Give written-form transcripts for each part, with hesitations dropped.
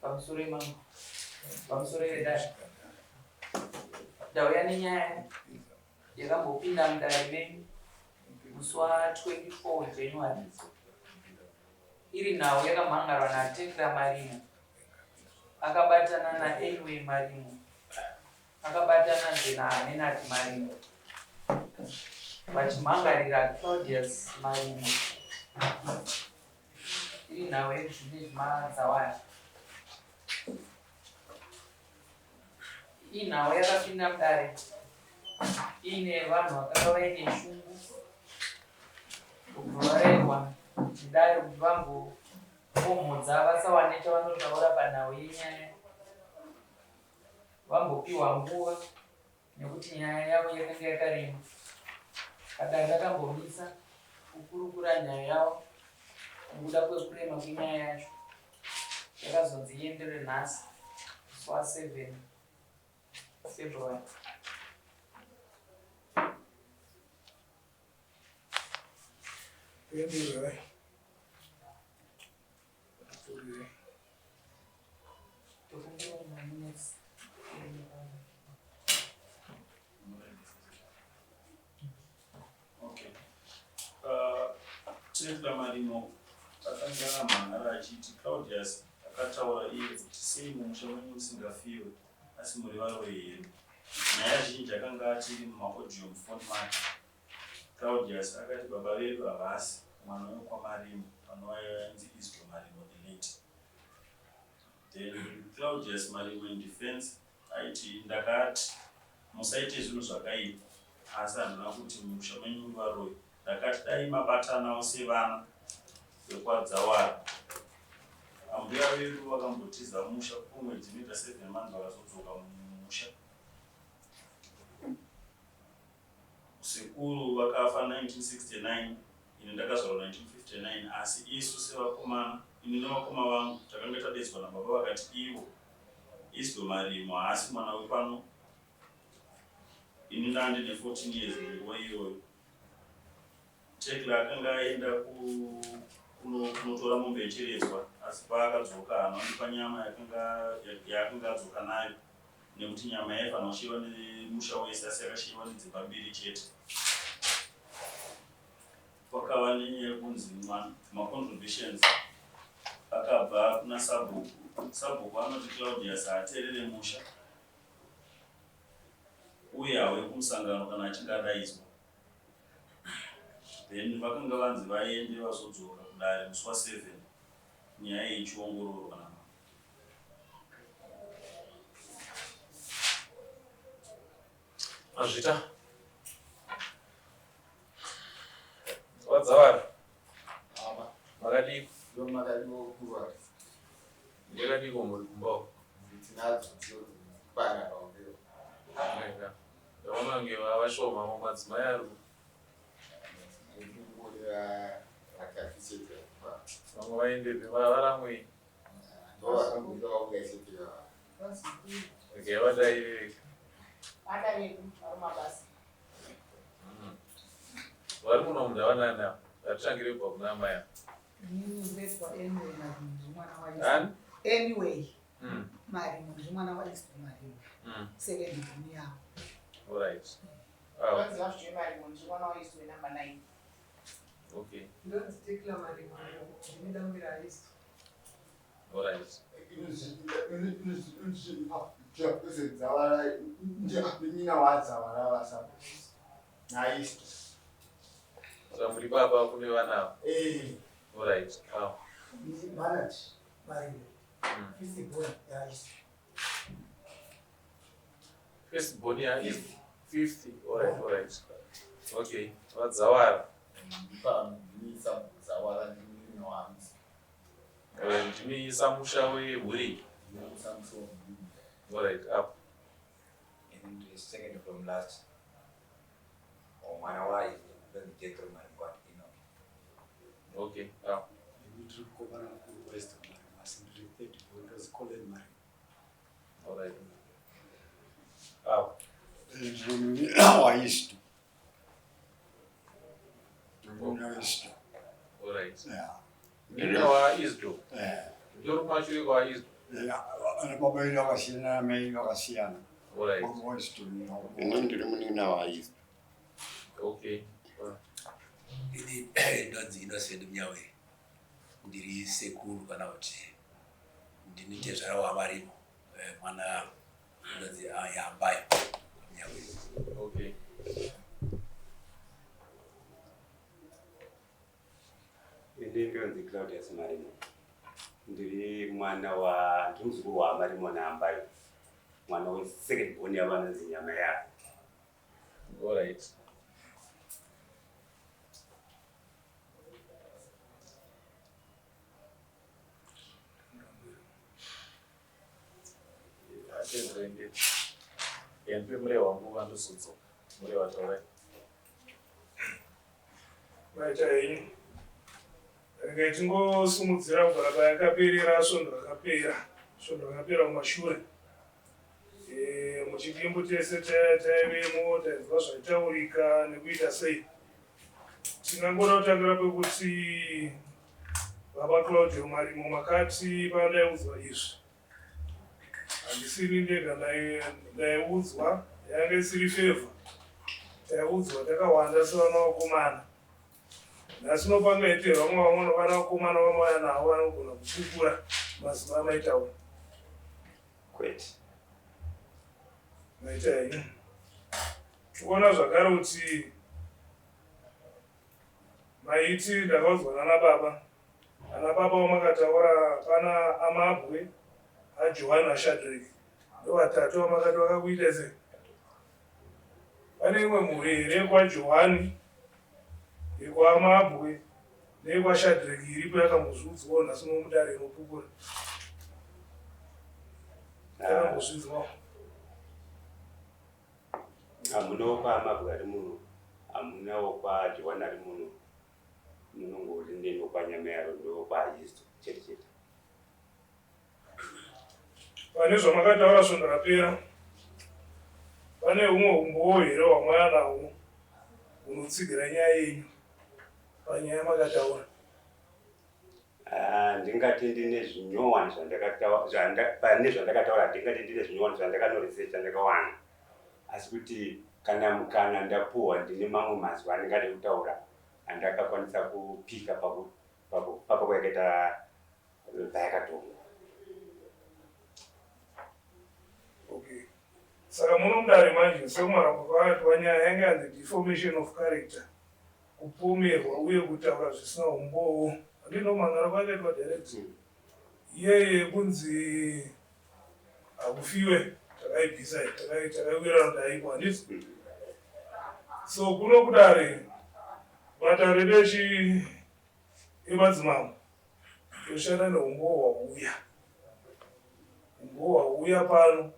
Pamusoro imambo. Pamusoro vedare. Ndauya nenyaya yakambopinda mudare menyu musi wa 24 January. Iri nhau yakamhangarwa naTecla Marimo akabatana naAnyway Marimo akabatanazve naMenard Marimo vachimhangarira Claudius Marimo. Iri nhau yezvine zvimadzawaya. Inhau yakapinda mudare iine vanhu vakanga vaine shungu kubva varairwa nedare kuti vambopomhodza vasawane chavanotaura panhau yenyaya vambopiwa nguva nekuti nyaya yavo yakanga yakarema. Kadare kakambomisa kukurukura nyaya yavo nekuda kwekurema kwenyaya yacho. Yakazonzi ienderere nhasi musi wa 7 February. Enderere. Okay. Uh, Tekla Marimo akanga amhan'ara achiti Claudius akataura iye kuti sei mumusha menyu musingafiwe asi muri varoyi here. Nyaya zhinji akanga achiri mumaaudio mufoni make. Claudius akati baba vedu havasi mwana wekwaMarimo anova yainzi Isdo Marimo the late. Then Claudius Marimo in defense aiti ndakati musaite zvinhu zvakaipa asi handina kuti mumusha menyu muri varoyi. Ndakati dai mabatanawo sevana vekwaDzawara. Ambuya vedu vakambotiza musha kwemwedzi inoita 7 months vakazodzoka mumusha. Sekuru vakafa 1969 ini ndakazvarwa 1959 asi isu sevakomana ini nevakoma vangu takanga tadedzwa nababa vakati ivo Isdo Marimo haasi mwana wepano ini ndandine 14 years munguva iyoyo. Tekla akanga aenda kunotora mombe yecheredzwa asi paakadzoka haana kundipa nyama yaakanga adzoka nayo nekuti nyama yaifanira kushiva nemusha wese asi yakashiva nedzimba mbiri chete. Kwakava nenyaya yekunzi macontributions akabva kuna sabhuku. Sabhuku anoti Claudius haaterere musha uye hauye kumusangano kana achinge adaidzwa. Then vakanga vanzi vaende vazodzoka kudare musi wa 7 nyaya iyi ichiongororwa namambo. Mazvita. Wadzawara. Mama. Makadii? Ndo makadii kurwa. Ndakadii muri kumba uko? Tinadzo dzio kuparara umbeo. Aika. Ndaona kunge vashoma madzimai ari. Ndingorira vatatu chete. Vamwe vaendepi varamwei? Ndo vakamboita vabuda chete vava. Okay, vadairire. Vana vedu vari mabasa. Vari muno mundavanani ava? Ngatitangire kubva kuna amai ava. Inini ndinoitwa Anyway Marimo ndiri mwana wa Ani? Anyway Marimo ndiri mwana wa Esther Marimo. Second born yavo. All right. Awo. Ndonzi Love Marimo ndiri mwana wa Esther number 9. Okay. Ndonzi Tekla Marimo ndini dangwe raEsther. All right. Saka muri baba kune vana ava. All right. Awo. Bernard Marimo, fifth born yaEsther. First born ya fifth. All right, all right. Okay. Vadzawara. Dzawara ndini wanzi. Ndimi samusha wemhuri. All right, up. And second from last. Mwana wa ndonzi Jethro Marigwati Enoch. Okay, up. Ndiri mukomana mukuru waEsther Marimo asi ndiri third born ndozi Colin Marimo. All right. Up. Ndiri waIsto. Ndiri waIsto. All right. Yeah. Ndiri waIsdo. Eh. Ndiri kumashure kwaIsdo. Ana baba vedu vakasiyana namai vakasiyana. Alright. Ini ndiri munin'ina waIsto. Okay. Ini ndonzi Innocent Munyawe, ndiri sekuru kana kuti ndini tezvara waVarimo, mwana ndonzi Yambayo Munyawe. Okay. Ini ndonzi Claudius Marimo, ndiri mwana wa ndiri muzukuru waMarimo naAmbayo, mwana wesecond born yavo anonzi Nyama Yavo. Alright. Atendere ndipe murehwa nguva ndozodzoka. Murehwa taurai. Maita henyu. Regai tingosimudzira kubva payakaperera svondo rakapera, svondo rakapera kumashure. E, muchidimbu tese taivemo tainzwa zvaitaurika nekuita sei. Tingangoda kutangira pekuti baba Claudio Marimo makati pandaiudzwa izvi. Handisini ndega ndaiudzwa, yanga isiri fevha. Taiudzwa takawanda sevana vakomana. Nhasi unopangaite vamwe vamwe vana vakomana vamauya navo vanogona kupupura mazuva amaitaura. Kwete. Maita henyu. Tikuona zvakare kuti maiti ndakaudzwa nana baba. Ana baba vamakataura pana Amabwe, aJohani naShadreki. Ndovatatu vamakati vakakuita sei? Pane imwe mhuri here yekwaJohani, yekwaMabwe neyekwaShadreki iripo yakambozviudzwawo nhasi nomudare inopupura? Yakambozvinzwawo. Hamunawo kwaMabwe ari muno, hamunawo kwaJohani ari muno, munongori nenokwanyameyaro ndokwaIsto chete chete. Pane zvamakataura svondo rapera, pane humwe humbowo here hwamwaya nahwo hunotsigira nyaya yenyu panyaya makataura? Ah, ndingati ndine zvinyowani zvandakataura, pane zvandakataura handingati ndine zvinyowani zvandakanoresecha ndakawana, asi kuti kana mukana ndapuhwa ndine mamwe mazwi andingade kutaura andakakwanisa kupika papo kwayakaita payakatongwa. Okay. Saka muno mudare manje sekumara kwakaitwa nyaya yanga yanzi deformation of character, kupomerwa uye kutaura zvisina umbowo. Handino mangara kwakaitwa direct. Iyeye kunzi hakufiwe takaibvisa takaiwirana kuti haipo handiti. So kuno kudare matare edu emadzimambo toshanda neumbowo hwauya. Umbowo hwauya pano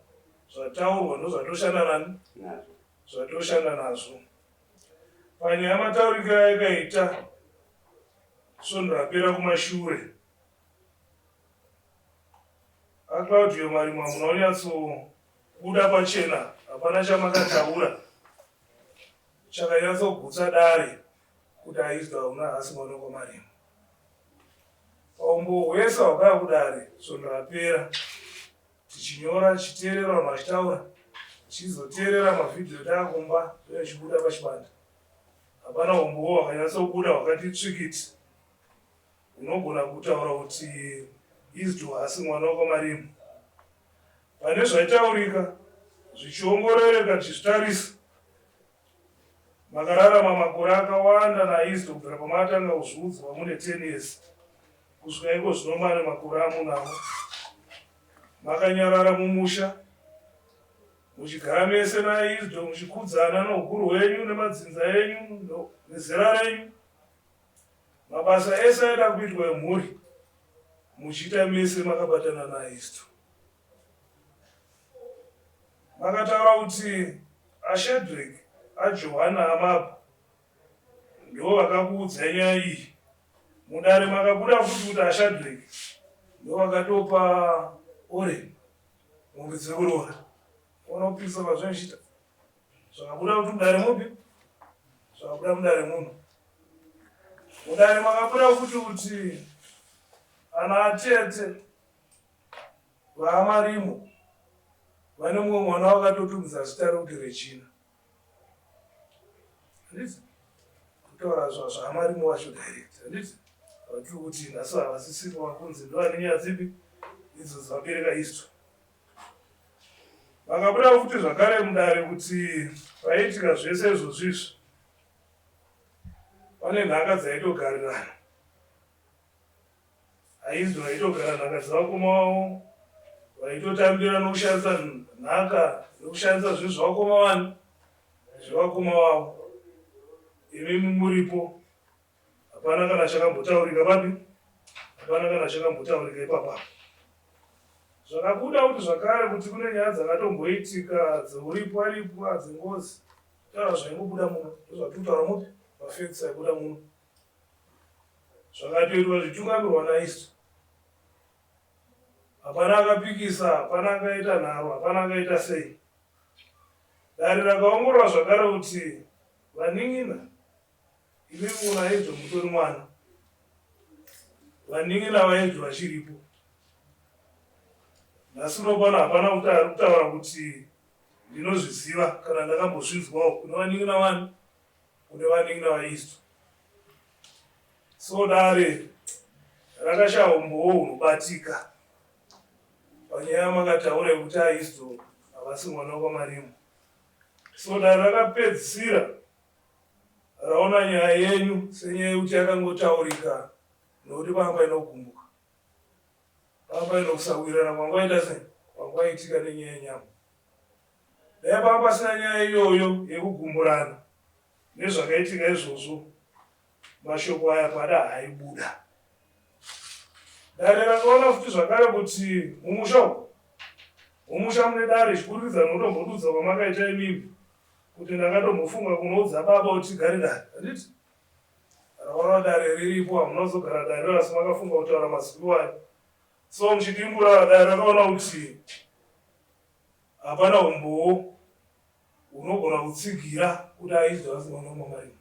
zvataurwa ndozvatoshanda nani nazvo zvatoshanda nazvo. Panyaya mataurikiro ayakaita svondo rapera kumashure, aClaudio Marimo hamuna kunyatsobuda pachena, hapana chamakataura chakanyatsogutsa dare kuti aizwa hauna haasi mwana kwaMarimo. Paumbowo hwese hwakauya kudare svondo rapera, tichinyora tichiteerera vanhu vachitaura, tichizoteerera mavhidhiyo taakumba zvochibuda pachibanda, hapana umbowo hwakanyatsobuda hwakati tsvikiti unogona kutaura kuti Isdo haasi mwana wekwaMarimo. Pane zvaitaurika zvichiongororeka tichizvitarisa, makararama makore akawanda naIsdo kubvira pamakatanga kuzviudzwa mune 10 years kusvika iko zvino mane makore amunawo. Makanyarara mumusha muchigara mese naIsdo muchikudzana noukuru hwenyu nemadzinza enyu nezera renyu. Mabasa ese aida kuitwa emhuri muchiita mese makabatana naIsdo. Makataura kuti aShedrick aJohana aMabwe ndo vakakuudzai nyaya iyi. Mudare makabuda futi kuti aShadrick ndo vakatopa Ore mombe dzekuroora. Ona kupikisa kwazvinochiita. Zvakabuda kuti mudare mupi? Zvakabuda mudare muno. Mudare makabuda futi kuti ana atete VaMarimo vane mumwe mwana wakatotumidza zita rekuti Regina. Handiti? Kutaura zvaMarimo wacho direct. Handiti? Vatiri kuti nhasi havasisiri vakunzi ndovane nyaya dzipi idzo dzavabereka isu. Vakabuda futi zvakare mudare kuti paiitika zvese izvozvi izvi pane nhaka dzaitogarirana. Ainzi vaitogara nhaka dzevakoma vavo, vaitotambira nokushandisa nhaka nokushandisa zvinhu zvavakoma vani zvevakoma vavo. Imimi muripo, hapana kana chakambotaurika papi, hapana kana chakambotaurika ipapa. Zvakabuda kuti zvakare kuti kune nyaya dzakatomboitika dzeuripwa ripwa dzengozi, taura zvaingobuda muno, ndozvatiri kutaura mupi mafacts aibuda muno. Zvakatoitwa zvichitungamirwa naIsra. Hapana akapikisa, hapana akaita nharo, hapana akaita sei. Dare rakaongorora zvakare kuti vanin'ina, imi muna Edzo mutori mwana, vanin'ina vaEdzo vachiripo. Nhasi uno pano hapana kuti ari kutaura kuti ndinozviziva kana ndakambozvinzwawo kune vanin'ina vani kune vanin'ina vaIsra. So dare rakashaya umbowo hunobatika panyaya yamakataura yekuti aIsdo havasi mwana wekwaMarimo. So dare rakapedzisira raona nyaya yenyu senyaya yekuti yakangotaurika nokuti panga paine kugumbuka, panga paine kusawirirana kwanga kwaita sei kwanga kwaitika nenyaya yenyama. Dai panga pasina nyaya iyoyo yekugumburana nezvakaitika izvozvo, mashoko aya pada haaibuda. Dare rakaona futi zvakare kuti mumusha umu, mumusha mune dare chiburikidza nokutombodudza kwamakaita imimi kuti ndakatombofunga kunoudza baba kuti tigare dare, handiti? Rakaona dare riripo, hamuna kuzogara dare asi makafunga kutaura mazwi iwayo. So muchidimbura dare rakaona kuti Hapana humbowo hunogona kutsigira kuti Aizdo asi mwana waMamarimo.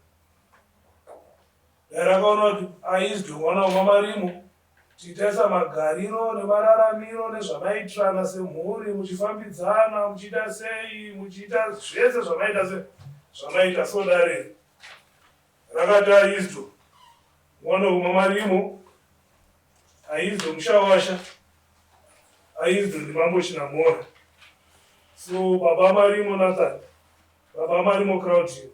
Dai rakaona kuti Aizdo mwana waMamarimo, tichitarisa magariro nemararamiro nezvamaitirana semhuri, muchifambidzana, muchiita sei, muchiita zvese zvamaita se zvamaita so dare rakati Aizdo mwana waMamarimo, Aizdo mushawasha Aizdo ndimambo Chinamhora. So baba Marimo Nathan, baba Marimo Claudio,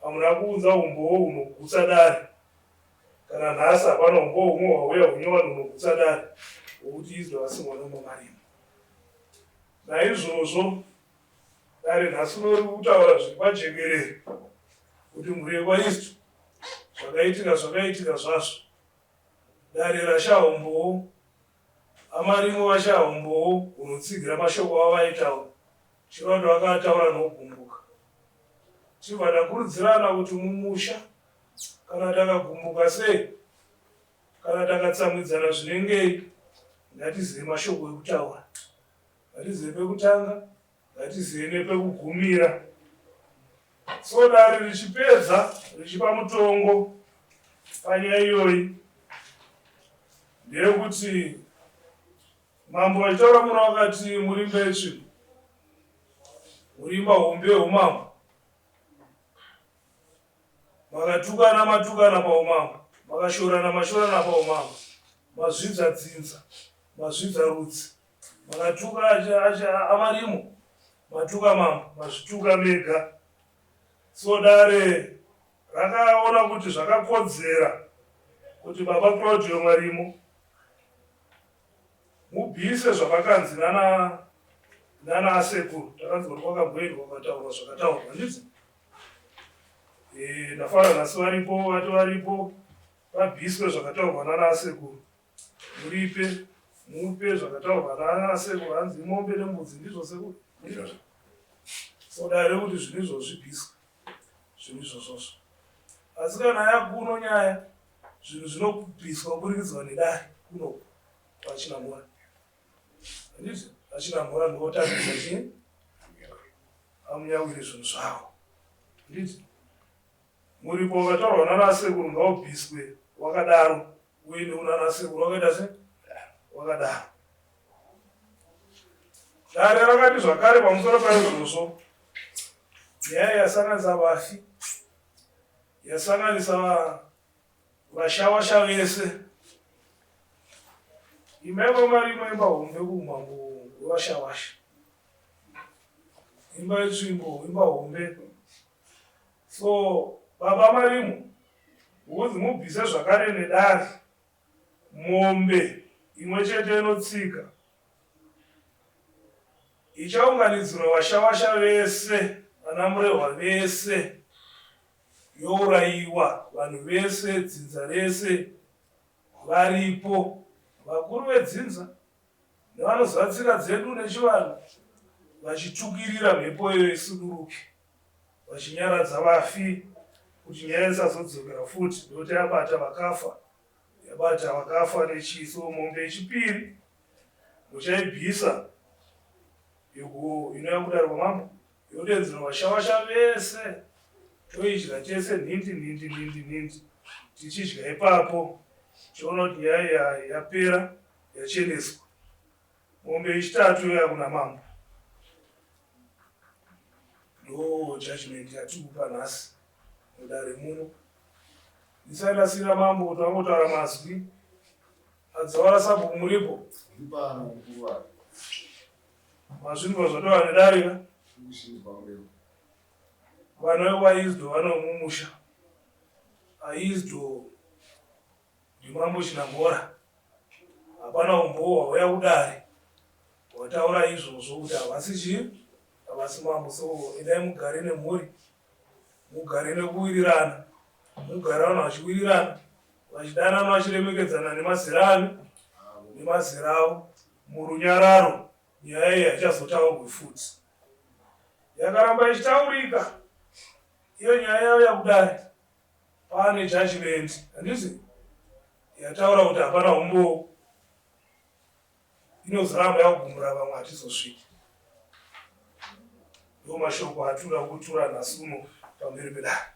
hamuna kuunza umbowo hunogutsa dare. Kana nhasi hapana umbowo humwe hwauya hunyowani hunogutsa dare hwokuti Izdo asi mwana waMamarimo. Naizvozvo dare nhasi uno riri kutaura zviri pajekerere kuti mhuri yekwaIzdo zvakaitika zvakaitika zvazvo. Dare rashaya umbowo VaMarimo vashaya umbowo hunotsigira mashoko avaitaura. Chirwando akaataura nokugumbuka. Tibva takurudzirana kuti mumusha kana takagumbuka sei, kana takatsamwidzana zvinengei, ngatizive mashoko ekutaura. Ngatizive pekutanga, ngatizive nepekugumira. So dare richipedza richipa mutongo panyaya iyoyi ndeyekuti mambo vachitaura muno vakati murimba yetsvimbo, murimba hombe yeumambo, makatukana matukana paumambo, makashorana mashorana paumambo, mazvidza dzinza, mazvidza rudzi, Makatuka amarimo, matuka mambo, mazvituka mega. So dare rakaona kuti zvakakodzera kuti baba Claudio Marimo mubvise zvavakanzi nana nana asekuru takanzi kuti kwakamboendwa kwakataurwa zvakataurwa handiti eh, ndafara nhasi varipo vati varipo vabviswe zvakataurwa nana asekuru Muripe mupe zvakataurwa nana sekuru hanzi mombe nembudzi ndizvo sekuru ndizvozvo so dare kuti zvinhu izvozvo zvibviswe zvinhu izvozvozvo asi kana yakuno nyaya zvinhu zvinobviswa kuburikidzwa nedare kunoku kwachinamura handiti vachinamura ndotambisa chii amunyawire zvinhu zvavo handiti Muripo wakataurwa nana sekuru ngaubviswe wakadaro uende kunana sekuru wakaita se wakadaro. Dare rakati zvakare pamusoro paizvozvo, nyaya yasanganisa vafi, yasanganisa vashawasha vese. Imba yekwaMarimo imba hombe kuumambo hwevashawasha. Imba yetsvimbo, imba hombe. So baba Marimo, mukunzi mubvise zvakare nedare mombe imwe chete inotsika ichaunganidzirwa vashawasha vese vana murehwa vese yourayiwa vanhu vese dzinza rese varipo vakuru vedzinza nevanoziva tsika dzedu nechivanhu vachitukirira mhepo iyoyo isuduruke vachinyaradza vafi kuti nyaya isazodzokera futi nekuti yabata vakafa yabata vakafa nechiso mombe yechipiri muchaibvisa inouya kudare kwamambo yodedzera vashawasha vese toidya tese nhindi nhindi nhindi nhindi tichidya ipapo tichiona kuti nyaya yapera yacheneswa Mombe yechitatu yoya kuna mambo. Ndo judgment yatikupa nhasi mudare muno. Ndisati ndasiira mambo kuti vangotaura mazwi. Adzawara sabhuku muripo? Ndipano mukuru wake. Mazvinzwa zvataura nedare ka? Kuzvinzwa mureva. Vana vekwaIsdo vanomumusha. Aisdo NdiMambo Chinamhora hapana umbowo hwauya kudare hwataura izvozvo kuti havasi chii havasi mambo so endai mugare nemhuri mugare nekuwirirana mugare vanhu vachiwirirana vachidanana vachiremekedzana nemazera ani nemazera avo murunyararo nyaya iyi haichazotaurwi futi yakaramba ichitaurika iyo nyaya yauya kudare Pane judgment handiti yataura kuti hapana humbowo inozoramba yakugumbura vamwe hatizosviki. Ndo mashoko atinoda kutura nhasi uno pamberi pedare.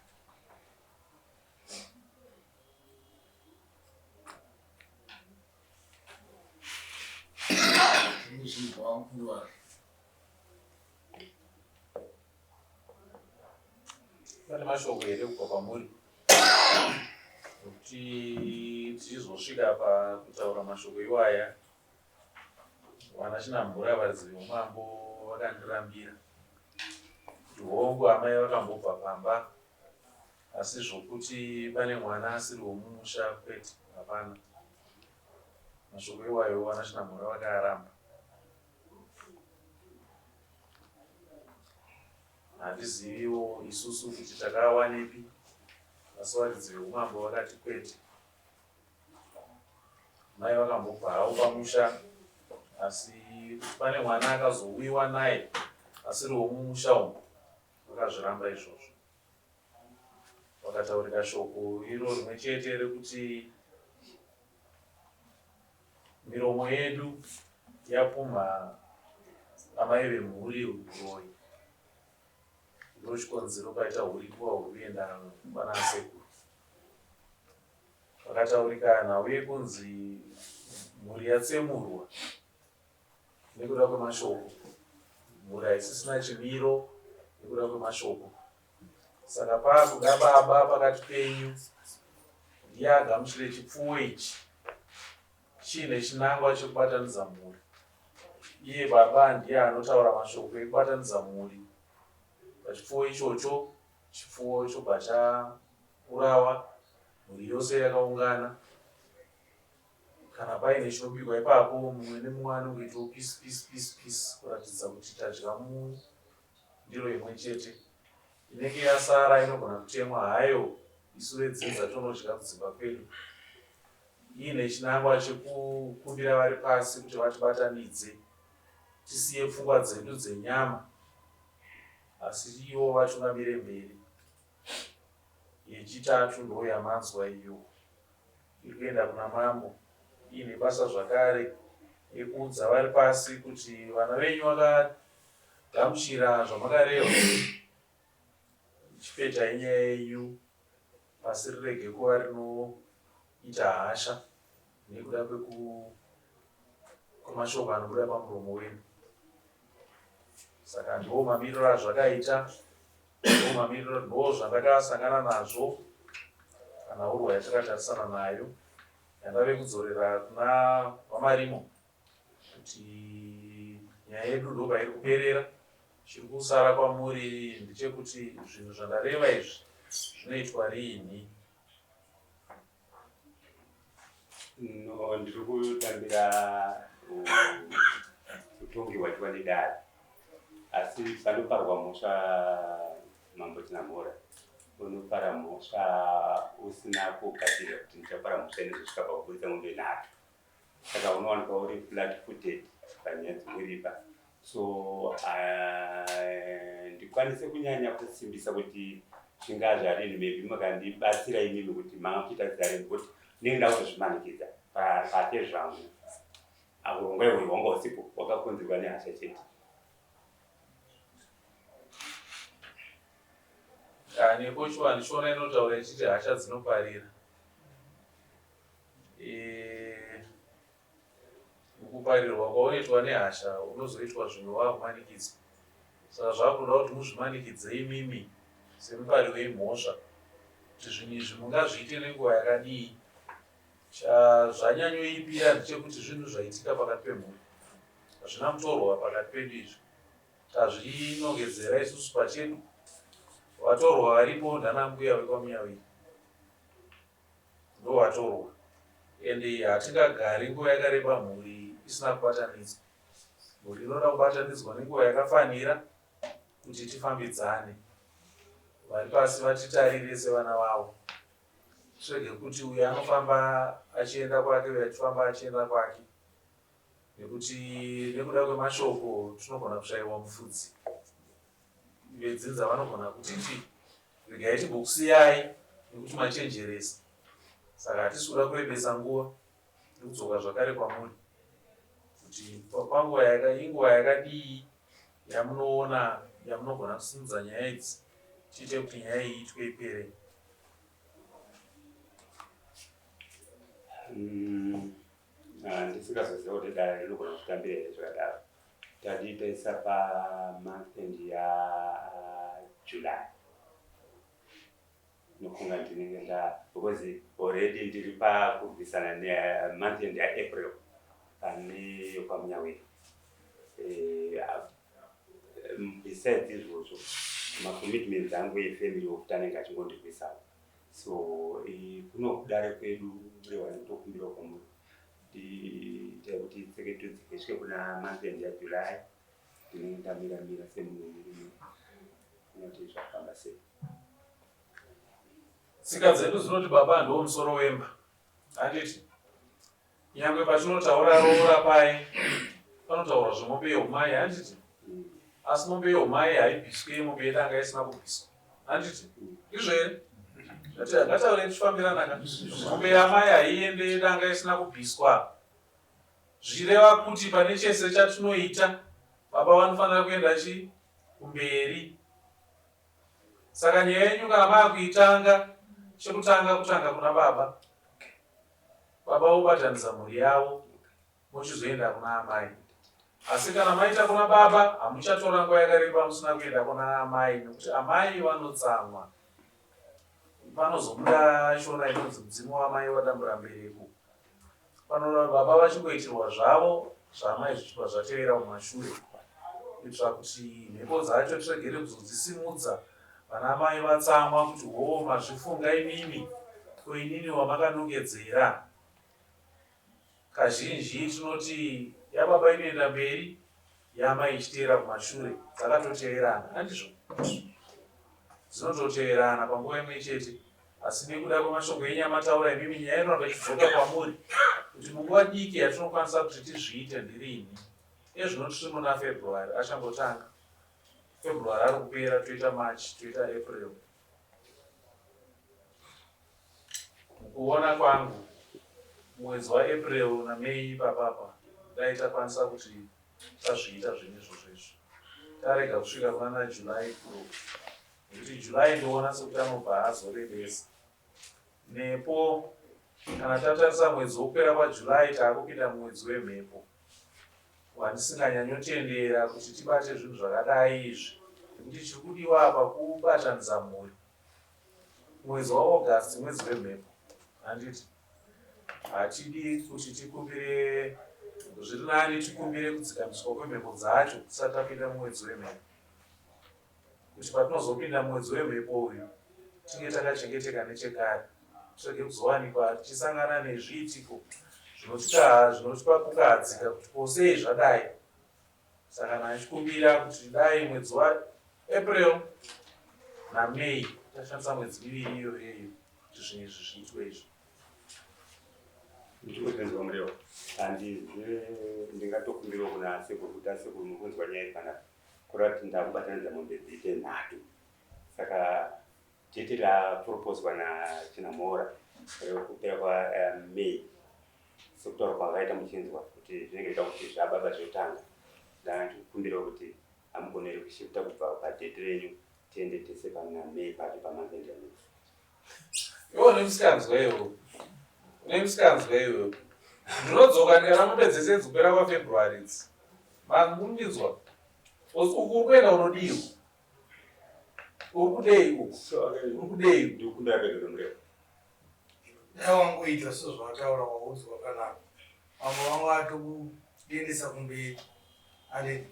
Tinozvinzwa mukuru wake. Pane mashoko here kubva kwamuri nokuti tichizosvika pakutaura mashoko iwaya vana Chinamhora varidzi veumambo vakandirambira kuti hongu amai vakambobva pamba asi zvokuti pane mwana asiri womumusha kwete hapana mashoko iwayo vana Chinamhora vakaaramba. Hatiziviwo isusu kuti takawanepi asi varidzi veumambo vakati kwete. Mai vakambobva havo pamusha asi kuti pane mwana akazouyiwa naye asiri womumusha umu vakazviramba izvozvo. Vakataurika shoko iro rimwe chete rekuti Miromo yedu yapumha amai vemhuri huroyi ndochikonzero paita huripwa huri kuenda kwana sekuru. Pakataurika nhau yekunzi mhuri yatsemurwa nekuda kwemashoko, mhuri haisisina chimiro nekuda kwemashoko. Saka paakuda baba pakati penyu ndiye agamuchire chipfuwo ichi chiine chinangwa chekubatanidza mhuri. Iye baba ndiye anotaura mashoko ekubatanidza mhuri pachipfuwo ichocho, chipfuwo chobva chaurawa, mhuri yose yakaungana. Kana paine chinobikwa ipapo mumwe nemumwe anongoitawo piece piece piece piece kuratidza kuti tadya mundiro imwe chete. Inenge yasara inogona kutemwa hayo isu vedzinza tonodya kudzimba kwedu. Iine chinangwa chekukumbira vari pasi kuti vatibatanidze tisiye pfungwa dzedu dzenyama asi ivo vatungamire mberi. Yechitatu ndoyamanzwa iyo. Iri kuenda kuna mambo iine basa zvakare yekuudza vari pasi kuti vana venyu vakagamuchira zvamakareva chipetai nyaya yenyu pasi rirege kuva rinoita hasha nekuda kwemashoko anobuda pamuromo wenyu. Saka ndiwo mamiriro azvakaita, ndiwo mamiriro, ndo zvandakasangana nazvo panhaurwa yatakatarisana nayo yandave kudzorera kuna VaMarimo kuti nyaya yedu ndopairi kuperera. Chiri kusara kwamuri ndechekuti zvinhu zvandareva izvi zvinoitwa riini? No, ndiri kutambira utongi hwaitwa nedare asi panoparwa mhosva mambo Chinamhora unopara mhosva usina kugadzirira kuti ndichapara mhosva inozosvika pakuburitsa mombe nhatu saka unowanikwa uri flat footed panyaya dzekuripa so ndikwanise kunyanya kusimbisa kuti zvingaa zvarini maybe makandibatsira imimi kuti manga muchiita zarini kuti ndinenge ndakutozvimanikidza pake zvangu aurongwa ihwoyo hwanga usipo hwakakonzerwa nehasha chete. Nepo chivanhu shona inotaura ichiti hasha dzinoparira. E, mukuparirwa kwaunoitwa nehasha unozoitwa zvimwe wakumanikidzwa. Saka zvakunoda kuti muzvimanikidze imimi semupari wemhosva kuti zvinhu izvi mungazviite nenguva yakadii. Chazvanyanyoipira ndechekuti zvinhu zvaitika pakati pemhuri. Hazvina mutorwa pakati pedu izvi. Tazvinongedzera isusu pachedu. Vatorwa varipo ndanambuya vekwaMunyawiri. Ndovatorwa. Ende hatingagari nguva yakareba mhuri isina kubatanidzwa. Mhuri inoda kubatanidzwa nenguva yakafanira kuti tifambidzane. Vari pasi vatitarire sevana vavo. Tirege kuti uyu anofamba achienda kwake uyu achifamba achienda kwake nekuti nekuda kwemashoko tinogona kushaiwa mufudzi. Vedzinza vanogona kutiti regai timbokusiyai nekuti machenjeresa. Saka hatisi kuda kurebesa nguva nekudzoka zvakare kwamuri kuti panguva yaka inguva yakadii yamunoona yamunogona kusimudza nyaya idzi tiite kuti nyaya iyi itwe ipere. Ah, ndisingazoziva kuti dare rinogona kutambira here zvakadaro. Tadii taisa pamonth end yaJuly nokunga ndinenge nda because already ndiri pakurwisana nemonth end yaApril pane yokwaMunyawiri. Eh, besides izvozvo macommitments angu efamily okuti anenge achingondirwisawo so kuno kudare kwedu murehwa nekutokumbirawo kwamuri itai kuti tseketudzike isvike kuna month end yaJuly ndinenge ndamira mira semunhu murume unoti zvafamba sei. Tsika dzedu dzinoti baba ndiwo musoro wemba handiti? Nyangwe patinotaura roora paye panotaurwa zvemombe yeumai handiti? Asi mombe yeumai haibviswe mombe yedanga isina kubviswa handiti? Ndizvo here? Ngataurei tichifambirana ka. Mombe yamai haiende yedanga isina kubviswa. Zvichireva kuti pane chese chatinoita baba vanofanira kuenda chi kumberi. Saka nyaya yenyu kana maakuitanga chekutanga kutanga kuna baba. Baba vobatanidza mhuri yavo mochizoenda kuna amai. Asi kana maita kuna baba hamuchatora nguva yakareba musina kuenda kuna amai nekuti amai vanotsamwa. Panozobuda shona inonzi mudzimu wamai wadambura mbereko. Panoda baba vachingoitirwa zvavo zvaamai zvichibva zvatevera mumashure kuitira kuti mhepo dzacho tiregere kuzodzisimudza vana mai vatsamwa kuti hoo mazvifunga imimi ko inini wamakanongedzera. Kazhinji tinoti yababa inoenda mberi yamai ichiteera kumashure dzakatoteverana handizvo? Dzinototeverana panguva imwe chete asi nekuda kwemashoko enyu amataura imimi nyaya inoramba ichidzoka kwamuri kuti munguva diki yatinokwanisa kuti tizviite ndirini ezvino tiri muna February achangotanga February ari kupera toita March toita April Mukuona kwangu mwedzi waApril naMay ipapapa dai takwanisa kuti tazviita zvinhu izvozvo izvo tarega kusvika kunana July kuro nekuti July ndoona sekuti anobva azorebesa nepo kana tatarisa mwedzi wokupera kwaJuly taakupinda mumwedzi wemhepo. wandisinganyanyotendera kuti tibate zvinhu zvakadai izvi nekuti chiri kudiwa apa kubatanidza mhuri. Mwedzi waAugust mwedzi wemhepo handiti? Hatidi kuti tikumbire zviri nani tikumbire kudzikamiswa kwemhepo dzacho tisati tapinda mumwedzi wemhepo kuti patinozopinda mumwedzi wemhepo uyu tinge takachengeteka nechekare tirege kuzowanikwa tichisangana nezviitiko zvinotipa kukahadzika kuti ko sei zvadai Saka ndachikumbira kuti dai mwedzi waApril naMay tashandisa mwedzi miviri iyoyo iyo kuti zvinhu izvi zviitwe izvi. Ndikuzvinzwa Murewa, handizive ndingatokumbirawo kuna sekuru kuti asekuru mukunzwa nyaya iri panapa kureva kuti ndakubatanidza mombe dziite nhatu saka date raproposwa naChinamhora rekupera kwaMay eh, Sekutaura kwavaita muchinzwa kuti zvinenge zvichida kuti zvababa zvotanga ndandikumbirawo kuti hamugone here kushifta kubva padate renyu tiende tese pana May pacho pamonth end yaMay. Iwe une musikanzwa iwe. Une musikanzwa iwe. Ndinodzoka ndikana mombe dzese dzikupera kwaFebruary idzi. Mandinzwa. Uku uri kuenda unodiwa. Uri kudei uku? Uri kudei? Ndikukumbira regerero Murewa. Dai wangoita sezvawataura waudzwa panapa. Mambo vanga vatokuendesa kumberi. And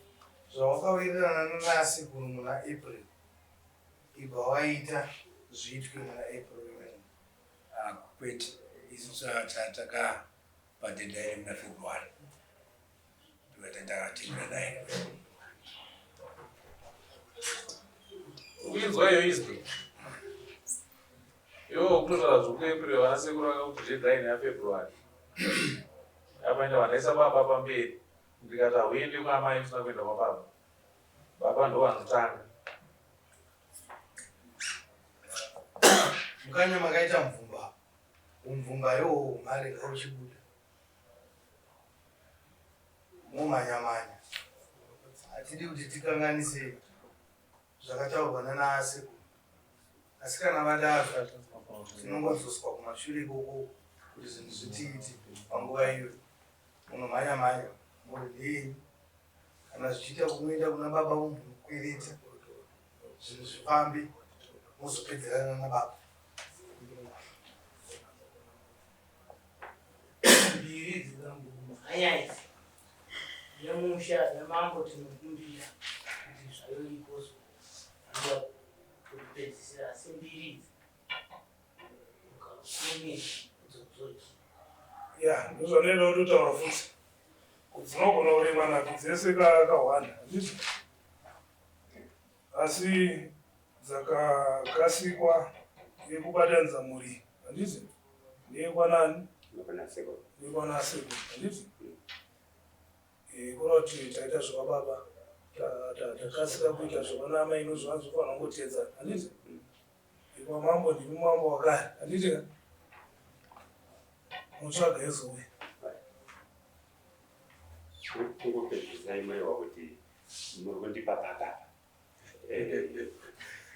zvawakawirirana nanasekuru muna April ibva waita zviitwe muna April imomo. Ah, kwete isu takapa deadline muna February ndakatendera naye. Ukuinzwa iyo izwi Iwo kutotaura zvekuApril vana sekuru vakakuti deadline yaFebruary. Apa enda vandaisa baba pamberi ndikati hauende kwaamai usina kuenda kwababa. Baba ndovanotanga. Mukanya makaita mvumba. Umvumba iwowo mari ngauchibuda. Momhanya mhanya. Hatidi kuti tikanganise zvakataurwa nana sekuru. Asi kana vadaro tinongodzoswa kumashure ikoko kuti zvinhu zvitiite panguva iyoyo. Munomhanya mhanya mhuri ndeyenyu. Kana zvichiita kunoenda kuna baba vomunokwereta zvinhu zvifambe mozopedzerana nababa. Mbiri dzikambomhanya idzi yemusha yamambo tinokumbira kuti zvayo ikozo Kupedzisira asi mbiri idzi ukakumi dzodzodzi. Ya, ndozvanoenda kutotaura futi. Dzinogona kurema nhatu dzese kakawanda, handiti? Asi dzakakasikwa yekubatanidza mhuri, handiti? Ndeyekwanani? Ndeyekwana sekuru, handiti? Eh, kureva kuti taita zvevababa takasika kuita zvevana amai inozvivanzi zvofanira kungotedzana handiti kwamambo ndimi mambo wakare handiti ka motsvaga yezouya kungopedzisai murehwa kuti muri kundipa papapa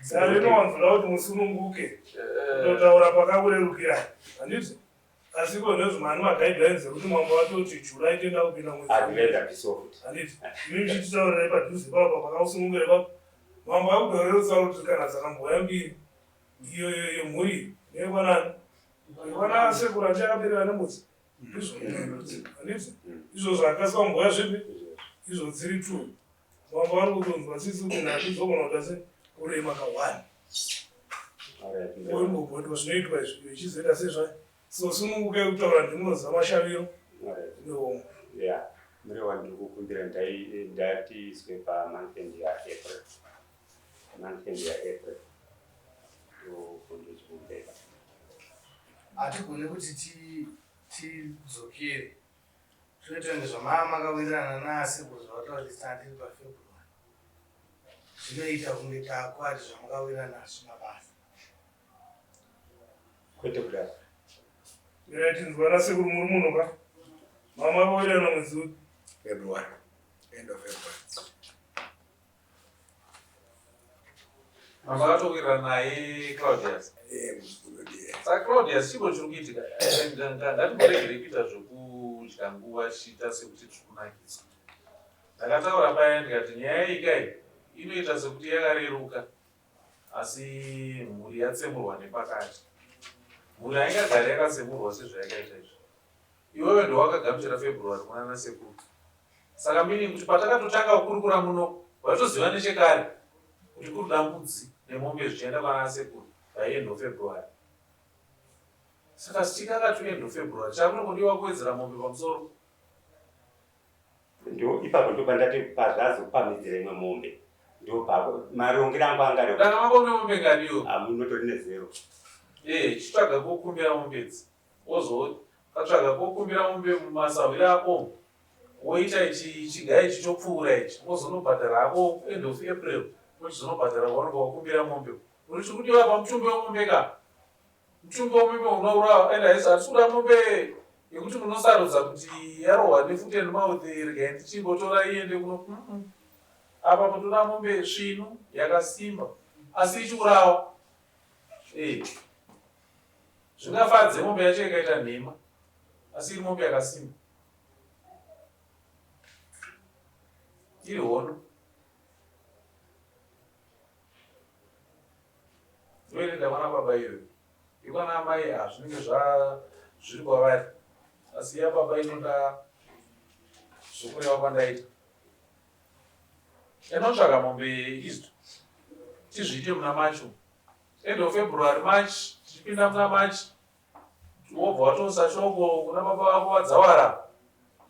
saka rinowanzoda kuti musununguke kutotaura pakakurerukirai handiti Asi ko nezvimani maguidelines ekuti mambo vatoti July toenda kupinda mwedzi. Adivenda biso futi. Handiti. Imi muchititaurirai padhuze ipapo pakakusununguka ipapo. Mambo akutorerutsa kuti kana dzakambouya mbiri iyo yemhuri neyekwanani. Yekwana sekuru ati yakaperera nemudzi. Ndizvo. Handiti. Izvo zvakaswa kumboya zvipi? Izvo dziri two. Mambo vari kutonzwa tsitsi kuti nhatu dzogona kuita se kurema ka one. Oimbobhodwa zvinoitwa izvi ichizoita sezva so sunungukai kutaura ndimunoziva mashaviro nehomwe. Yeah, Murewa ndiri kukumbira ndatiiswe pa month end ya April. Month end ya April. Ndokundochikumbira. Hatigone kuti tidzokere Zvinoita kunge zvamava makawirirana naasekuru zvavataura kuti tanga tiri paFebruary. Zvinoita kunge takwati zvamakawirirana hazvina basa. Kwete kudaro. Mirai tinzwa nasekuru muri muno ka? Mama vawirirana mwedzi upi? February. End of February. Makatowirirana naye Claudius. Eh, muzukuru ndiye. Saka Claudius chiko chiri kuitika? Eh, Ngatimboregerei kuita zvekudya nguva tichiita sekuti tiri kunakidzwa. Ndakataura paya ndikati nyaya iyi kai inoita sekuti yakareruka asi mhuri yatsemurwa nepakati. Mhuri haingagari yakatsemurwa sezvayakaita izvi. Iwewe ndowakagamuchira February kunana sekuru. Saka meaning kuti patakatotanga kukurukura muno waitoziva nechekare kuti kuruda mbudzi nemombe zvichienda kwana sekuru by end of February. Saka stika akati end of February chakunongodiwa kuwedzera mombe pamusoro. Ndo ipapo ndopandati pazvazopamhidzira imwe mombe ndopapo marongero angu anga ari. Danga mako une mombe ngani iwe? Ah, munotori nezero. Eh, chitsvaga kokumbira mombe idzi. Wozokatsvaga kokumbira mombe mumasahwira ako woita ichi chiga ichi chopfuura ichi wozonobhadhara hako end of April wochizonobhadhara kwaunenge wakumbira mombe. Uri chikudiwa pamutumbi wemombe ka? Mutumbi wemombe unourawa and haisi hatisi kuda mombe yekuti munosarudza kuti yarohwa nefoot and mouth regai ndichimbotora iende kuno. Apa mutoda mombe svinu yakasimba asi ichiurawa. Eh. Zvingafadze mombe yacho ikaita nhema asi iri mombe yakasimba. Iri hono. Ndoinoenda kwana baba iyoyo. Yekwana amai ah zvinenge zva zviri kwavari. Asi yababa inoda zvokureva kwandaita. Enotsvaka mombe isto. Tizviite muna March. End of February, March, tichipinda muna March. Wobva watoisa shoko kuna baba vako vadzawara.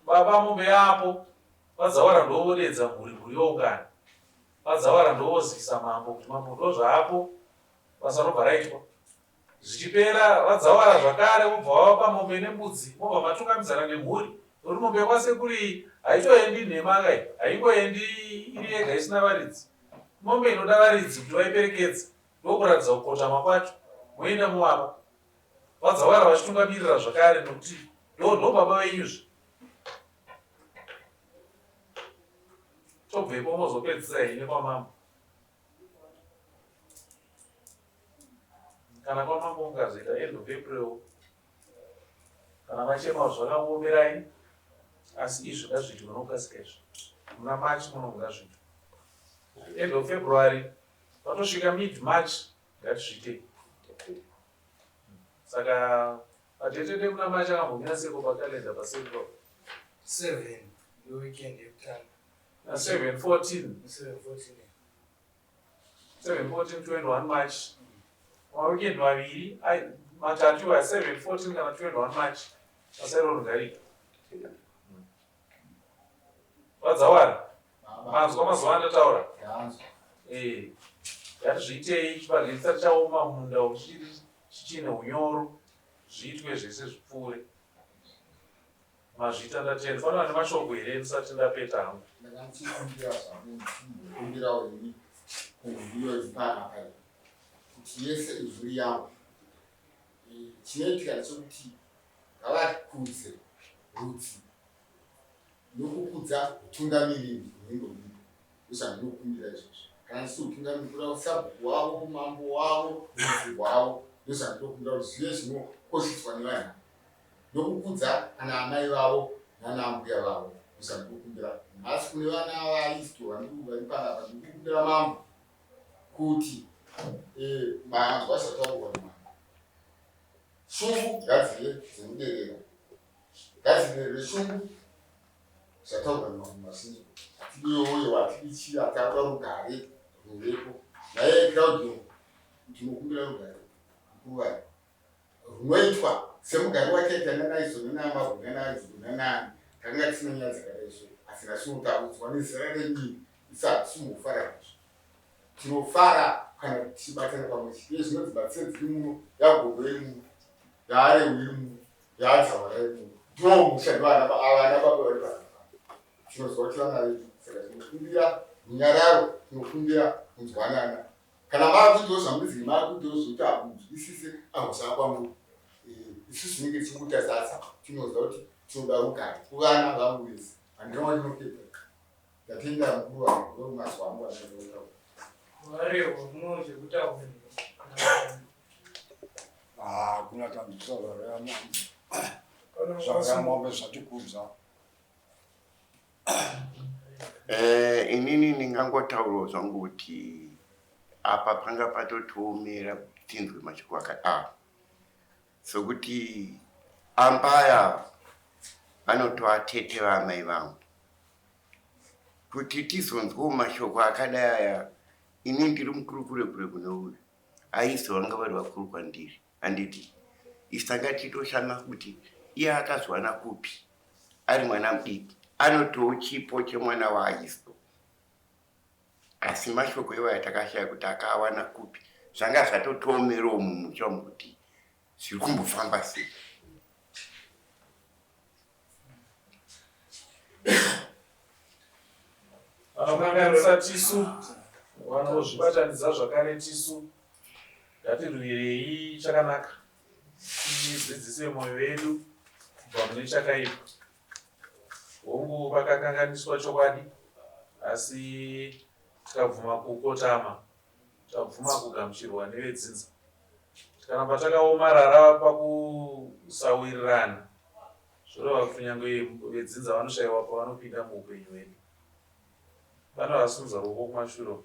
Baba mombe yapo. Vadzawara ndovodedza mhuri mhuri youngana. VaDzawara ndovozivisa mambo kuti mambo ndozvaapo basa robva raitwa. Zvichipera VaDzawara zvakare vobva vavapa mombe nembudzi mobva matungamidzana nemhuri nokuti mombe yekwasekuru iyi haitoendi nhema ka iyi haingoendi iri yega isina varidzi. Mombe inoda varidzi kuti vaiperekedze ndokuratidza kukotama kwacho moenda movapa. VaDzawara vachitungamirira zvakare nokuti ndobaba venyuzve. Tobvepo mozopedzisa henyu kwamambo. Kana kwamambo mukazoita end of April kana machema zvakakuomerai asi izvi ngazviitwe nokukasika izvi muna March muno ngazviitwe end of February patosvika mid March ngatizviitei saka Padete muna March akambomira seko pacalendar paseko 7 weekend yekutanga. Na 7 14. 7 14. 7 14 21 March. Maweekend maviri matatu aya 7 14 kana 21 March. Basa iroro ngariitwe. Vadzawara. Manzwa mazuva andataura? Eh. Ngatizviitei chibage chisati chaoma mumunda umu chichine unyoro zviitwe zvese zvipfuure. Mazvita ndatenda. Fanana nemashoko here ndisati ndapeta hangu. Ndakachikumbira zvangu ndichimbokumbirawo ini kumhuri iri panapa iyi kuti yese imhuri yangu. Chinoitika ndechekuti ngavakudze rudzi nokukudza hutungamiriri hunenge huripo ndozvandinokumbira izvozvo kana ndisi hutungamiriri kuda sabhuku wavo mambo wavo rudzi rwavo ndozvandinokumbira kuti zvive zvinokosheswa nevanhu nokukudza ana amai vavo nana ambuya vavo ndozvandinokumbira nhasi kune vana vaisto vari panapa ndikukumbira mambo kuti eh, manzwa zvataurwa namambo shungu ngadzive dzinoderera Ngadziderere shungu zvataurwa nemamwe masinzo hatidi yoyo hatidi chii atakuda rugare rwuvepo naye Claudio ndinokumbira rugare mukuru runoitwa semugari wakaita nanaizo nanamabwe nanaizo nanani takanga tisina nyaya dzakadai so asi nhasi nezera renyini isu hatisi mufara nazvo tinofara kana tichibatana pamwe chete iye zvino dzimba dzese dziri muno yagogo iri muno yaareu iri muno yaadzawara iri muno ndiwo musha ndivana avana baba vari panapa tinoziva kuti vana vedu saka tinokumbira runyararo tinokumbira kunzwanana kana maakuitawo zvamuzinge maakuitawo zvokuti hamunzwisise ahusava kwamuri eh, isusu tinenge tichingoita sasa tinoziva kuti tinoda rugare kuvana vangu vese handina wandinopedza Ndatenda mukuru wangu ndomazwa angu andinotaura. Varehwa muno zvekutaura. Ah, kuna tambudziko zvakamombe zvatikudza. Inini ndingangotaurawo zvangu kuti apa panga patotiomera kuti tinzwe mashoko akadaro sokuti ambaya vanotova tete vaamai vangu kuti tizonzwawo mashoko akadai aya ini ndiri mukuru kure kure kune uyu aisi vanga vari vakuru kwandiri handiti isu tanga tichitoshama kuti iye akazwana kupi ari mwana mudiki anotiwo chipo chemwana waaiso asi mashoko iwaya takashaya kuti akaawana kupi zvanga zvatotiomerawo mumusha umu kuti zviri kumbofamba sei Vanokanganisa tisu vanozvibatanidza zvakare tisu ngatirwirei chakanaka tidzidzise mwoyo yedu kubva mune chakaipa hongu pakakanganiswa chokwadi asi tikabvuma kukotama tabvuma kugamuchirwa nevedzinza tikaramba takaomarara pakusawirirana zvoreva kuti kunyange vedzinza vanoshaiwa pavanopinda muupenyu hwedu pane vasimudza ruoko kumashure uko.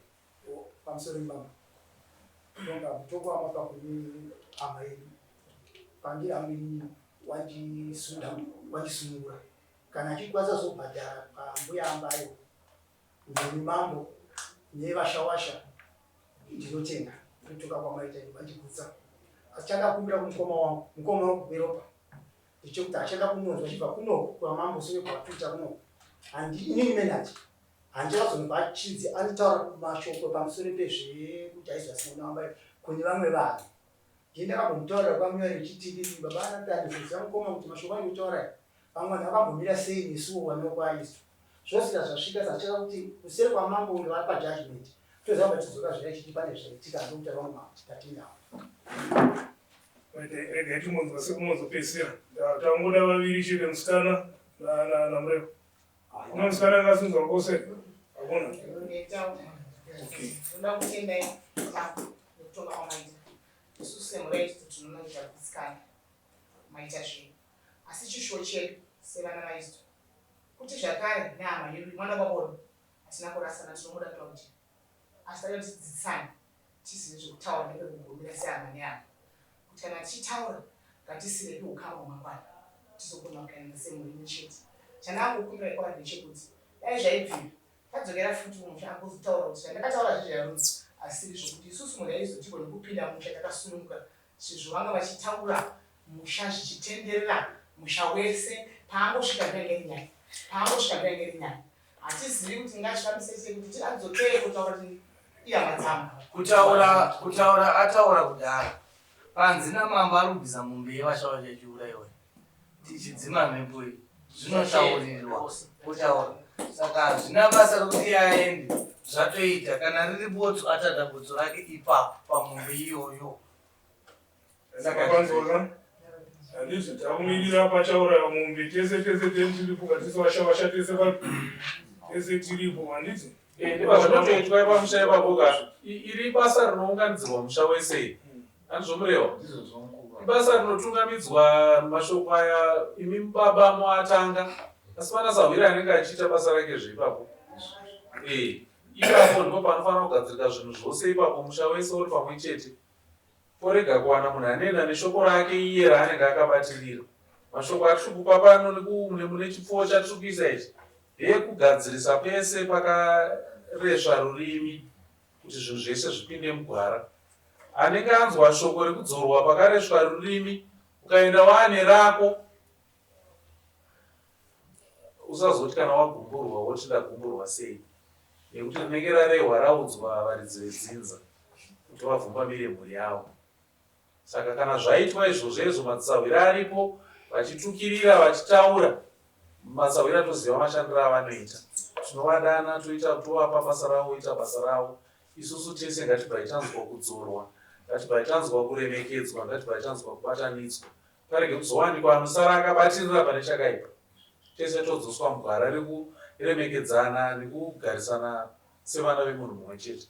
Pamusoro baba tonga tokwama pakuni hama yedu pandiri hangu inini wandisunda wandisunungura kana achikwanisa zobhadhara pambuya ambayo Ndini mambo nevashawasha ndinotenda kutuka kwamaita ini mandigutsa asi chandakumbira kumukoma wangu mukoma wangu weropa ndechekuti achada kunonzwa achibva kunoku kwamambo seve kwatuita kunoku handi inini menaji handichazonzwa achinzi anditaura mashoko pamusoro pezvekuti aizwa asina kunamba kune vamwe vanhu ndiye ndakambomutaurira kwamunyori ndichiti inini baba anatani kuziva mukoma kuti mashoko andikutaura vamwe vanhu vakambomira sei nesuwo vanokwaiswa zvose zvasvika sachaka kuti kuseri kwamambo uyo vari pajudgment toziva kuti todzoka zvira chiti pane zvaitika ndokuti vamwe mambo tatindawo Regai timbonzwa sekunozopedzisira. Tangoda vaviri chete musikana naMureko. Kuna musikana anga asinzwa rwose? Hakuna. Okay. Ndoda kutenda mambo nekutonga kwamaita. Isusu semhuri yaIsito tinoona kuti takugutsikana maita zvenyu. Asi chishuwo chedu sevana vaIsito kuti zvakare nehama yedu mwana waBaba hatina kurasana tinomuda Claudia. Asi tada kuti tidzidzisane tizive zvekutaura nepekugumira sehama nehama kuti kana tichitaura ngatisirepi ukama hwamangwana tizogona kuyanana semhuri imwe chete. Chandangokumbira kwavari ndechekuti dai zvaibvira tadzokera futi kumusha agozotaura kuti zvandakataura zvezvarudzi asiri zvokuti isusu mhuri yaizo tigone kupinda mumusha takasununguka sezvo vanga vachitaura musha zvichitenderera musha wese paangosvika ndoyange iri nyaya paangosvika ndoyange iri nyaya Hatizivi kuti tingazvifambise sei kuti tiadzokere kutaura kuti ihama dzangu. Kutaura kutaura ataura kudhara. Panzi namambo ari kubvisa mombe yevashawa chachiuraiwa. Tichidzima mhepo iyi. Zvinotaurirwa kutaura. Saka hazvina basa rekuti iye aende. Zvatoita kana riri botso atadza botso rake ipapo pamombe iyoyo. Saka panzwa handizvo takumirira pachauraya mombe tese tese tese tiripo katese washawasha tese pa tese tiripo handiti eh, ndipazvinotoitwa pamusha ipapo ka iri basa rinounganidzirwa musha wese handizvo murewa ibasa rinotungamidzwa mashoko aya imi baba moatanga asi pana sahwira anenge achiita basa rake zveipapo eh, ipapo ndipo panofanira kugadzirika zvinhu zvose ipapo musha wese uri pamwe chete Porega kuwana munhu anoenda neshoko rake iye raanenge akabatirira. Mashoko atiri kupa pano mune chipfuwo chatiri kuisa ichi ndeekugadzirisa pese pakaresva rurimi kuti zvinhu zvese zvipinde mugwara. Anenge anzwa shoko rekudzorwa pakaresvwa rurimi ukaenda waane rako Usazoti kana wagumburwa woti ndagumburwa sei nekuti rinenge rarehwa raudzwa varidzi vedzinza kuti vavhumbamire mhuri yavo. Saka kana zvaitwa izvozvo ezvo madzisahwira aripo vachitukirira vachitaura masahwira toziva mashandiro avanoita tinovadana toita tovapa basa ravo voita basa ravo isusu tese ngatibvai tanzwa kudzorwa ngatibvai tanzwa kuremekedzwa ngatibvai tanzwa kubatanidzwa Parege kuzowanikwa anosara akabatirira pane chakaipa. Tese todzoswa mugwara rekuremekedzana nekugarisana sevana vemunhu mumwe chete.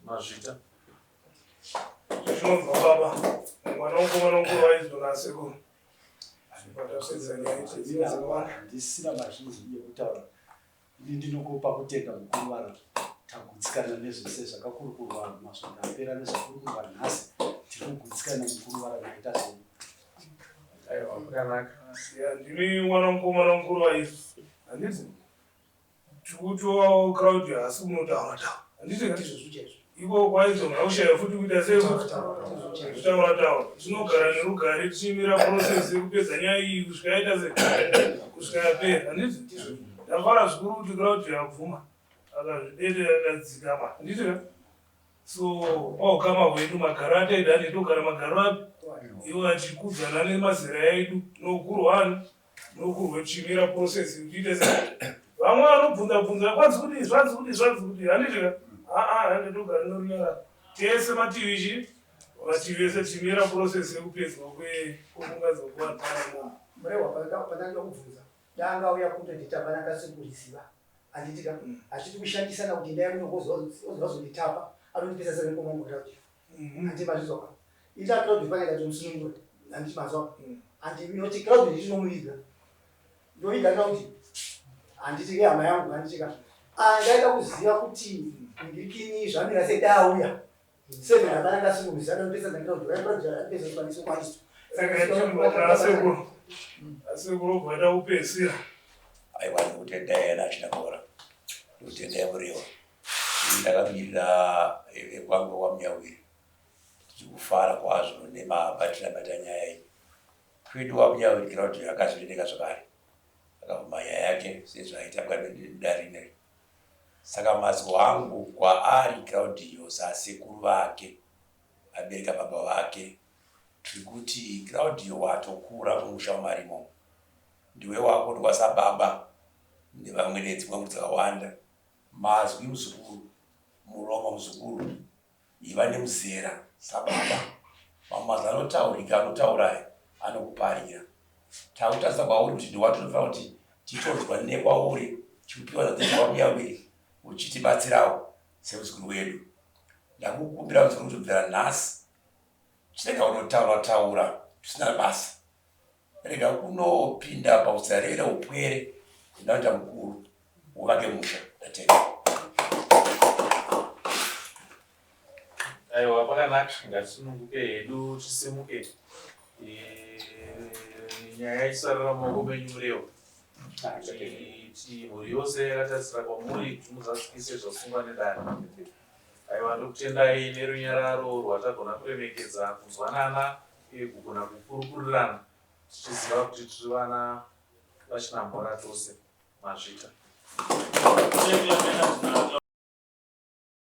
Mazvita. Zvinobva baba, mwana mukomana mukuru waizwa nasekuru. Patapedza nyaya idzi dzakawanda. Handisina mazhinji ekutaura. Ini ndinokupa kutenda mukuru vara tagutsikana nezvese zvakakurukurwa masvondo apera nezvakurukurwa nhasi tiri kugutsikana mukuru vara maita zvenyu. Aiwa kwakanaka. Ya, ndimi mwana mukomana mukuru waIsu handiti? Tikutovawo crowd asi kunotaura taura handiti ka? Iko kwaizogona kushaya futi kuita sei kutaura taura. Tinogara nerugare tichimira process yekupedza nyaya iyi kusvika yaita sei kusvika yapera handiti? Ndafara zvikuru kuti crowd yabvuma akazvidedera akadzikama handiti ka? So paukama hwedu magaro ataida ane togara magaro api iwo achikudzana nemazera edu noukuru hwani noukuru hwechimira process kuti se vamwe vanobvunza bvunza kwanzi kudii zvanzi kudii zvanzi kudii handiti ka aa hande togara norunyararo tese mativi chi mativi ese chimira process yekupedzwa kwekungadzwa kuvanhu pana Murehwa pandanga kubvunza danga auya kutonditapa nakasikuziva handiti ka hazviti kushandisana kuti ndai kunogozvazonditapa anondipesa semukomangorira kuti handiti mazvizwa ka ita Claudio pakaita tomusunungura handiti mazwa handi noti Claudio ndichinomuviga ndoviga Claudio handiti kehama yangu handiti ka ndaida kuziva kuti ndikini zvamira sei dai auya seven hapana ndasungurisa anondipesa naClaudio Claudio anondipesa chikwandiso kwaisto Saka asekuru obva aita kupedzisira. Aiwa ndikutendai ana Chinamhora, ndikutendai Murewa. Ini ndakamirira vekwangu kwaMunyawiri tiri kufara kwazvo nemabatiro amaita nyaya iyi. Kwedu kwaMunyawiri Claudio akazviendeka zvakare akabvuma nyaya yake sezvaitambwa nedare rineri. Saka mazwi angu kwaari Claudio sasekuru vake abereka baba vake Tiri kuti Claudio watokura mumusha waMarimo. Ndiwe wakudwa sababa nevamwe nedzimwe mhuri dzakawanda. Mazwi muzukuru, muromo muzukuru, iva nemuzera sababa. Mamwe mazwi anotaurika anotaura aya anokuparira. Takutarisa kwauri kuti ndiwe watinofanira kuti titonzwa nekwauri chikupiwa naTete kwaMuyawiri uchitibatsirawo semuzukuru wedu. Ndakukumbira muzukuru kuti kubvira nhasi Chirega kunotaura taura zvisina basa. Rega kunopinda pausarere upwere enda kuita mukuru uvake musha. Ndatenda. Aiwa pakanaka ngatisununguke hedu tisimuke. Nyaya ichisarira mumaoko menyu Murewa. Mhuri yose yakatarisira kwamuri kuti muzadzikise zvasungwa nedare. Aiwa ndokutendai nerunyararo rwatagona kuremekedza kunzwanana uye kugona kukurukurirana tichiziva kuti tiri vana vaChinamhora tose. Mazvita.